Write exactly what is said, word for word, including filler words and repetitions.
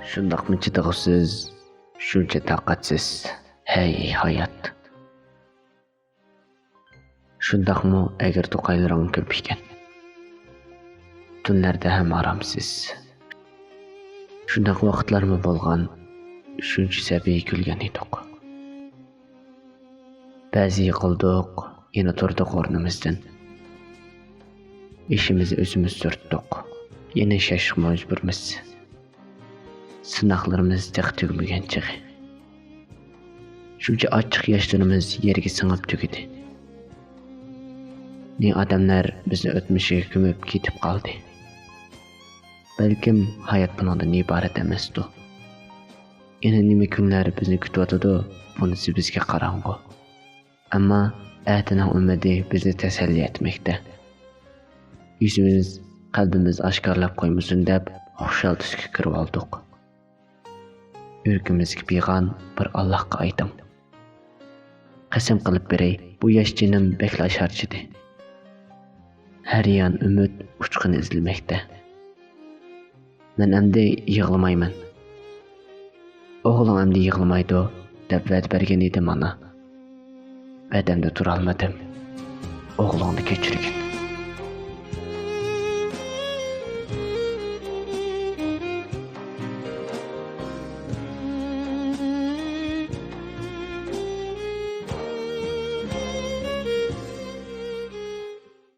شۇنداقمۇ چىدىغۇسىز، شۇنچە تاقەتسىز، ھەي ھايات. شۇنداقمۇ ئەگرى توقايلىرىڭ كۆپ ئىكەن. تۈنلەردە ھەم ئارامسىز. شۇنداق ۋاقىتلارمۇ بولغان، شۇنچە سەبىي كۈلگەن ئىدۇق. بەزى يىقىلدۇق، يەنە تۇردۇق ئورنىمىزدىن. ئىشىمىزنى ئۆزىمىز تۇرتتۇق، يەنە ياشاشقا مەجبۇرمىز. سىناقلىرىمىز تېخى تۈگىمىگەن چېغى. شۇنچە ئاچچىق ياشلىرىمىز يەرگە سىڭىپ تۈگىدى. نى ئادەملەر بىزنى ئۆتمۈشىگە كۆمۈپ كېتىپ قالدى. بەلكىم ھايات بۇنىڭدىن ئىبارەت ئەمەستۇ. يەنە نېمە كۈنلەر بىزنى كۈتۈۋاتىدۇ، بۇنىسى بىزگە قاراڭغۇ. ئەمما ئەتىنىڭ ئۈمىدى بىزنى تەسەللى ئەتمەكتە. يۈزىمىز، قەلبىمىز ئاشكارىلاپ قويمىسۇن دەپ خۇشال تۈسكە كىرىۋالدۇق. يۈرىكىمىزدىكى پىغان بىر ئاللاھقا ئايتىڭ. قەسەم قىلىپ بېرەي، بۇ ياش جېنىم بەكلا شارچىدى. ھەر يان ئۈمىد ئۇچقۇنى ئىزلىمەكتە. مەن ئەمدى يىغلىمايمەن. ئوغلۇڭ ئەمدى يىغلىمايدۇ، دەپ ۋەدە بەرگەن ئىدىم ئانا. ۋەدەمدە تۇرالمىدىم. ئوغلۇڭنى كەچۈرگىن.